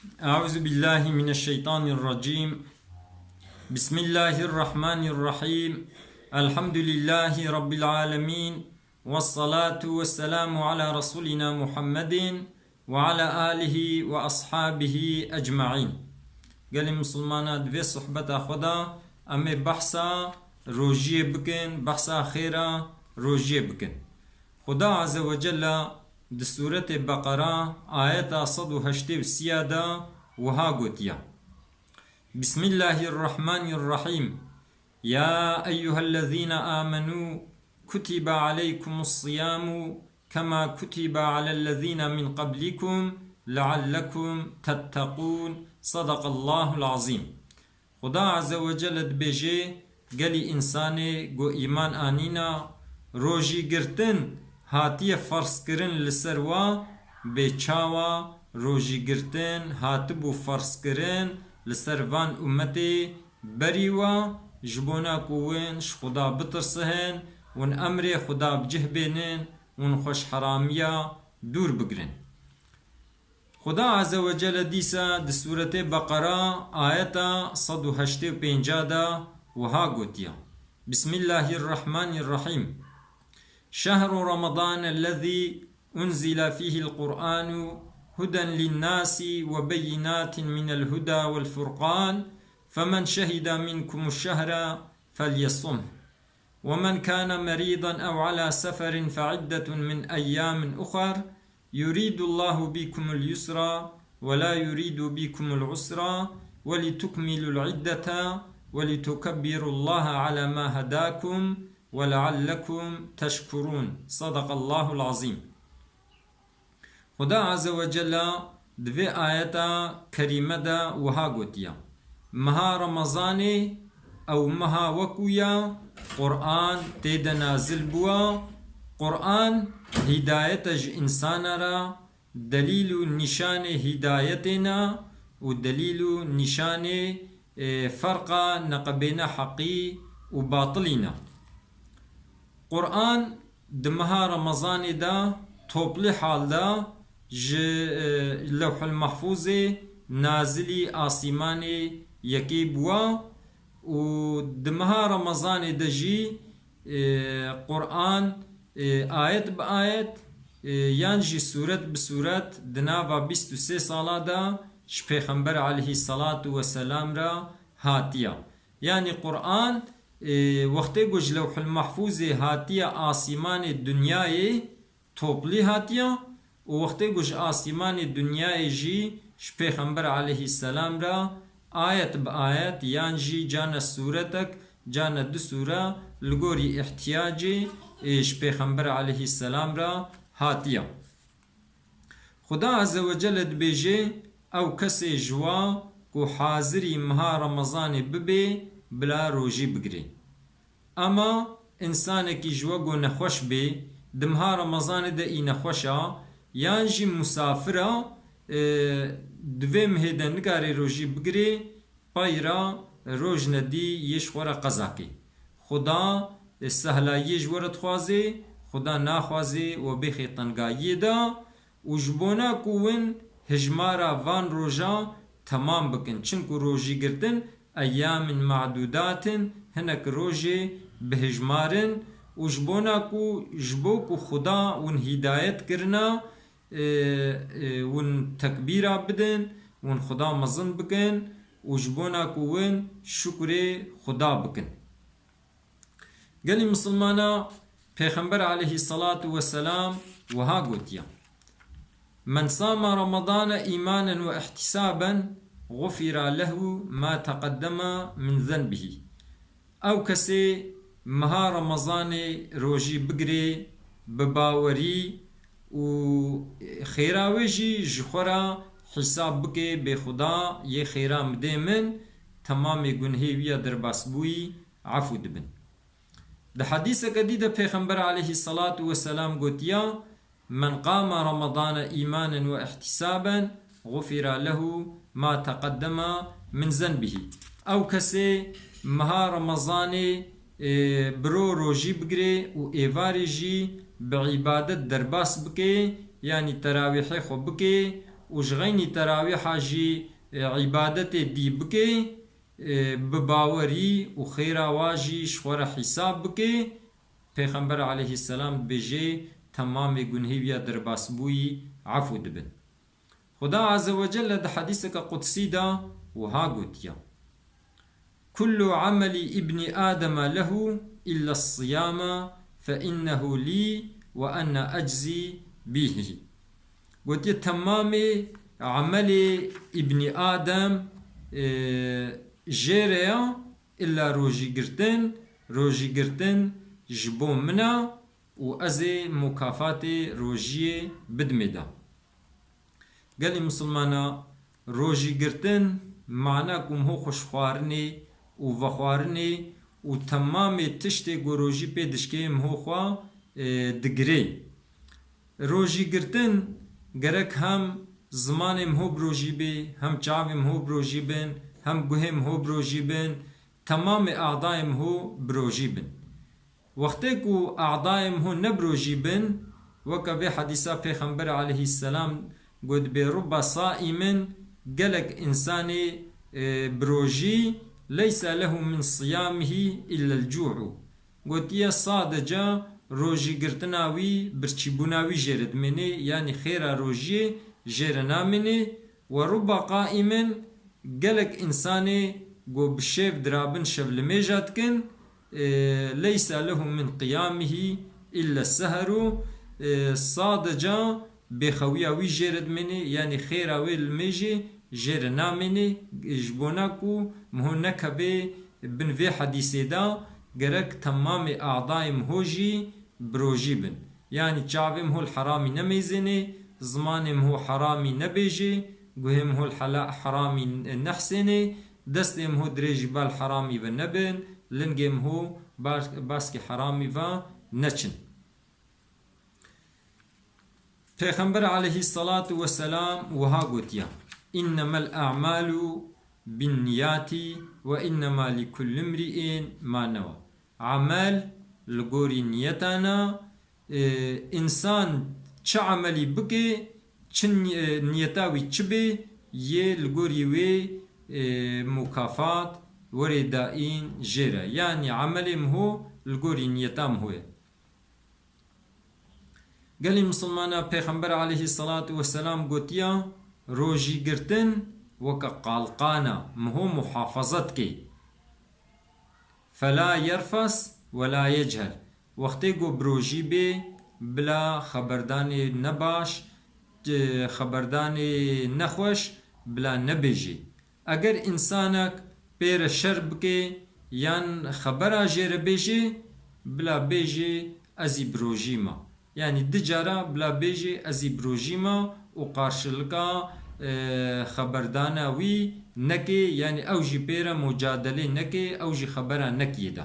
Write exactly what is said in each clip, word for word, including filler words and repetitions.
أعوذ بالله من الشيطان الرجيم. بسم الله الرحمن الرحيم. الحمد لله رب العالمين. والصلاة والسلام على رسولنا محمد وعلى آله وأصحابه أجمعين. Gelî misilmana, di vê sohbeta xwe de em ê behsa rojiyê bikin, behsa xêra rojiyê bikin. Xuda Azze ve Celle di Sûretê Beqera ayeta sed û heştê û sî de wiha gotiye: Bismillahirrahmanirrahîm. Ya eyyuhellezîne âmenû kutibe aleykumus siyâmû kema kutibe alellezîne min qablikum leallekum tetteqûn. Sadaqallahul azîm. Xuda Azze ve Celle dibêje: Gelî însanê ku îman anîna, rojîgirtin hatiye ferzkirin li ser wa, bê çawa rojîgirtin hatibû ferzkirin li ser van ummetê berî wa, ji bona ku win ji Xuda bitirsihin, win emrê Xuda bi cih bênin, win xwe ji heramiya dûr bigirin. Xuda Azze ve Celle dîsa di Sûretê Beqera ayeta sed û heştê û pênc de wiha gotiye: Bismillahirrahmanirrahîm. Şehru Ramadan ellezî unzile fîhil Qur'anu huden linnâsi ve beyinatin minel huda vel furqan, femen şehide minkumuş şehre felyesumh. ومن كان مريضا أو على سفر فعدة من أيام أخر يريد الله بكم اليسر ولا يريد بكم العسر ولتكملوا العدة ولتكبروا الله على ما هداكم ولعلكم تشكرون. صدق الله العظيم. Xuda Azze ve Celle di vê ayeta kerîme de wiha gotiye: Meha Remezanê ew meha wekû ye, Qur'an tê de nazil bûye. Qur'an hîdayet e ji însana re, delîl û nîşanê hîdayetê ne û delîl û nîşanê, e, ferqa neqebêne heqî û batilî ne. Qur'an di meha Remezanê de toplî hal de ji, e, Lewhul Mahfûzê nazilî asîmanê yekê bûwa û di meha Remezanê de jî, e, Qur'an, e, ayet bi ayet, e, yan jî sûret bi sûret di nava bîst û sê sala de ji Pêxember aleyhî selatu weselam re hatiye. Yanî Qur'an, e, wextê ku ji Lewhul Mahfûzê hatiye asîmanê dinyayê, toplî hatiye û wextê ku ji asîmanê dinyayê jî ji Pêxember aleyhî selam re ayet bi ayet yan jî cane sûretek, cane du sûre li gorî îhtiyacê, e, ji Pêxember aleyhî selam re hatiye. Xuda Azze ve Celle dibêje: Ew kesê ji wa ku hazirî meha Remezanê bibe, bila rojî bigire. Ema însanekî ji we ku nexweş bê, di meha Remezanê de î nexweş a, yan jî musafir a, e, di vê mehê de nikare rojî bigire, pey re rojnedî yê ji xwe re qeza kê. Xuda, e, sehlayiyê ji we re dixwaze, Xuda naxwaze we bêxê tengayiyê de û ji bona ku win hijmara van roja temam bikin. Çinku rojîgirtin eyyamin ma'dudat in, hinek rojê bi hijmar in û ji bona ku, ji bo ku Xuda win hîdayet kirina, e, e, win tekbîra bidin, win Xuda mezin bikin û ji bona ku win şukurê Xuda bikin. Gelî misilmana, Pêxember aleyhî selatu weselam wiha gotiye: Men sama Ramadane îmanen ve ihtisaben, gufira lehu ma teqeddeme min zenbihî. Ew kesê meha Remezanê rojî bigirê bi bawerî û xêra wê jî ji xwe re hîsab bike, bê Xuda yê xêra midê min, temamê gunhê wî ya derbasbûyî efû dibin. Di hedîseke dî de Pêxember aleyhî selatu weselam gotiya: Men qama Ramadane îmanen ve ihtisaben, gufira lehu ma teqeddema min zenbihî. Ew kesê meha Remezanê, e, bi ro rojî bigirê û êvarê jî bi îbadet derbas bike, yanî terawîhê xwe bike û ji xeynî terawîha jî, e, îbadetê dî bike, e, bi bawerî û xêra wa jî ji xwe re hîsab bike, Pêxember aleyhisselam dibêje, temamê gunhê wî ya derbasbûyî efû dibin. Xuda Azze ve Celle di hedîseke qudsî de wiha gotiye, "Kullu ameli ibni Ademe lehu illa siyama fe innehu li ve ene eczî bihi." Gotiye, temamê emelê ibnî Adem, e, jê re ya, illa rojî girtin, rojî girtin ji bo min e û ez ê mukafatê rojiyê bidimê de. Gelî misilmana, rojî girtin mana ku miho xwe ji xwarinê û vexwarinê û temamê tiştê ku rojî pê dişkê miho xwe, e, digirê. Rojî girtin gerek hem zimanê miho bi rojî bê, hem çavê miho bi rojî bin, hem guhê miho bi rojî bin, temamê adayê miho bi rojî bin. Wextê ku adayê miho ne bi rojî bin, weke vê hedîsa Pêxember aleyhisselam got, "Bê rubba saimin", gelek însanê, e, bi rojî, "leysa lehu min siyamihi illa el-cu'u." Gotiye, sadece rojî girtina wî, birçîbûna wî jê re dimêne, yanî xêra rojiyê jê re namêne. "Ve rubba qaimin", gelek însanê ku bi şev dirabin, şevlimêja dikin, e, "leysa lehu min qiyamihi illa seheru", e, sadece bêxewiya wî jê re dimêne, yanî xêra wê limêjê jê re namêne, ji bona ku miho nekeve bin vê hedîsê de, gerek temamê adayê miho jî bi rojî bin. Yanî çavê miho li heramî nemêzêne, zimanê miho heramî nebêje, guhê miho li hela-, heramî nehsêne, destê miho dirêjî bal heramî ve nebin, lingê miho bar-, baskê heramî ve neçin. Pêxember aleyhisselatu vesselam wiha gotiye, "Innemel a'malu binniyati ve innema likullimri'in ma newa." Amel li gorî niyetan e, e, însan çi emelî bike, çi ni-, e, niyeta wî çi be, yê li gorî wê, e, mukafat werê dayîn jê re. Yanî emelê miho li gorî niyeta miho ye. Gelî misilmana, Pêxember aleyhisselatu vesselam gotiya, rojî girtin weke qalqana miho muhafaza dike. Fela yerfes ve la yechel. Wextê ku bi rojî bê, bila xeberdanê nebaş, e, xeberdanê nexweş bila nebêjê. Eger însanek pê re şer bike yan xebera jê re bêjê, bila bêjê, "Ez î bi rojî me." Yanî du cara bila bêjê, "Ez î bi rojî me" û qarşilika, e, xeberdana wî neke, yanî ew jî pê re mucadelê neke, ew jî xebera nekiyê de.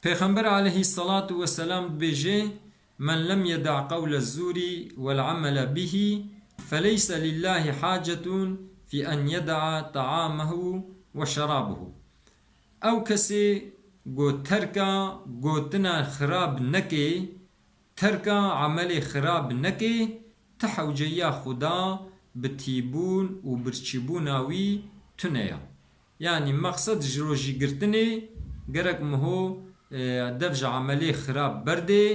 Pêxember aleyhisselatu vesselam dibêje, "Men lem yeda qewle zûrî wel amele bihî, feleyse lillahi hacetun fi en yeda taamehu ve şerabehu." Ew kesê ku terka gotina xirab neke, terka emelê xirab neke, ti hewceyiya Xuda bi tîbûn û birçîbûna wî tune ye. Yanî mexsed ji rojîgirtinê gerek miho, e, dev ji emelê xirab berdê.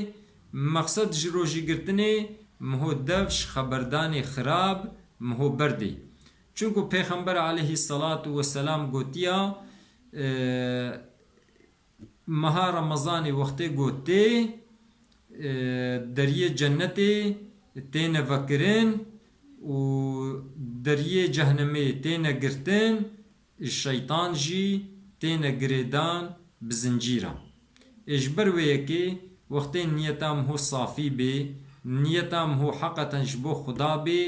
Mexsed ji rojîgirtinê miho dev ji xeberdanê xirab miho berdê. Çunku Pêxember aleyhisselatu vesselam gotiya, e, meha Remezanê wextê ku tê, e, deriyê cennetê têne vekirin û deriyê cehnemê têne girtin, şeytan jî têne girêdan bi zincîran. Ê ji ber wê yekê wextê niyeta miho safî bê, niyeta miho heqeten ji bo Xuda bê,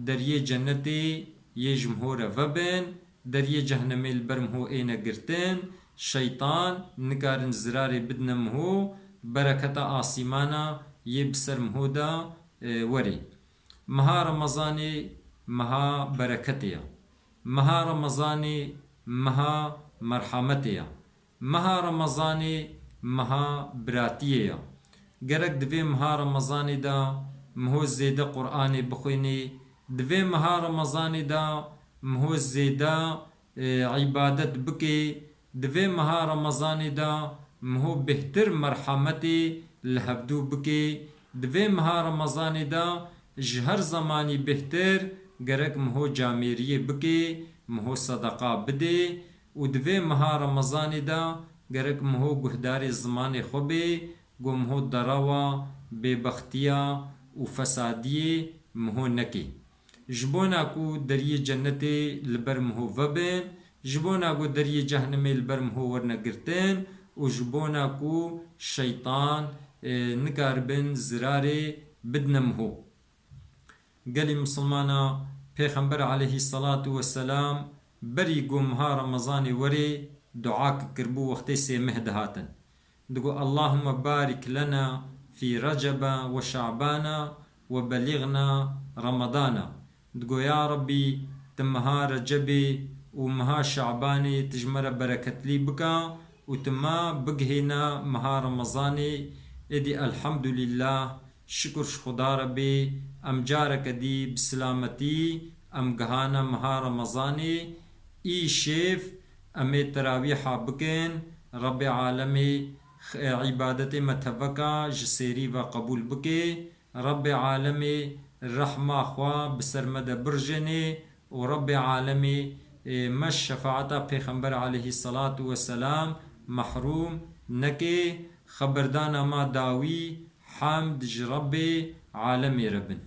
deriyê cennetê yê ji miho re vebin, deriyê cehnemê li ber miho êne girtin, şeytan nikarin zirarê bidine miho, bereketa asîmana yê bi ser miho de, e, werê. Meha Remezanê meha bereketê ye. Meha Remezanê meha merhametê ye. Meha Remezanê meha biratiyê ye. Gerek di vê meha Remezanê de miho zêde Qur'anê bixwînê, di vê meha Remezanê de miho zêde, e, îbadet bikê, di vê meha Remezanê de miho bêhtir merhemetê li hevdû bikê, di vê meha Remezanê de ji her zemanî bêhtir gerek miho camêriyê bikê, miho sedeqa bidê û di vê meha Remezanê de gerek miho guhdarê zimanê xwe bê, ku miho derewa bêbextiya û fesadiyê miho nekê. Ji bona ku deriyê cennetê li ber miho vebin, ji bona ku deriyê cehnemê li ber miho werne girtin û ji bona ku şeytan, e, nikaribin zirarê bidine miho. Gelî misilmana, Pêxember aleyhî selatu weselam berî ku meha Remezanê werê dua kikiribû wextê sê meh dihatin. Digo, Allahümme barik lena fî Recebe ve Şabana ve belîgna Ramadana. Digo, ya Rabbî, tu meha Recebê û meha Şabanê tu ji me re bereketlî bika û tu me bigihêne meha Remezanê. Êdî elhamdulîllah, şikur ji Xuda re bê, em careke dî bi silametî em gihane meha Remezanê. Î şêv em ê terawîha bikin, Rebbê alemê x-, îbadetê me teveka ji sêrî ve qebûl bikê. Rebbê alemê rehma xwe bi ser me de birjênê û Rebbê alemê, e, me şefaeta Pêxember aleyhî selatu weselam mehrûm nekê. Xeberdana me dawî hemd ji Rebbê alemê re bin.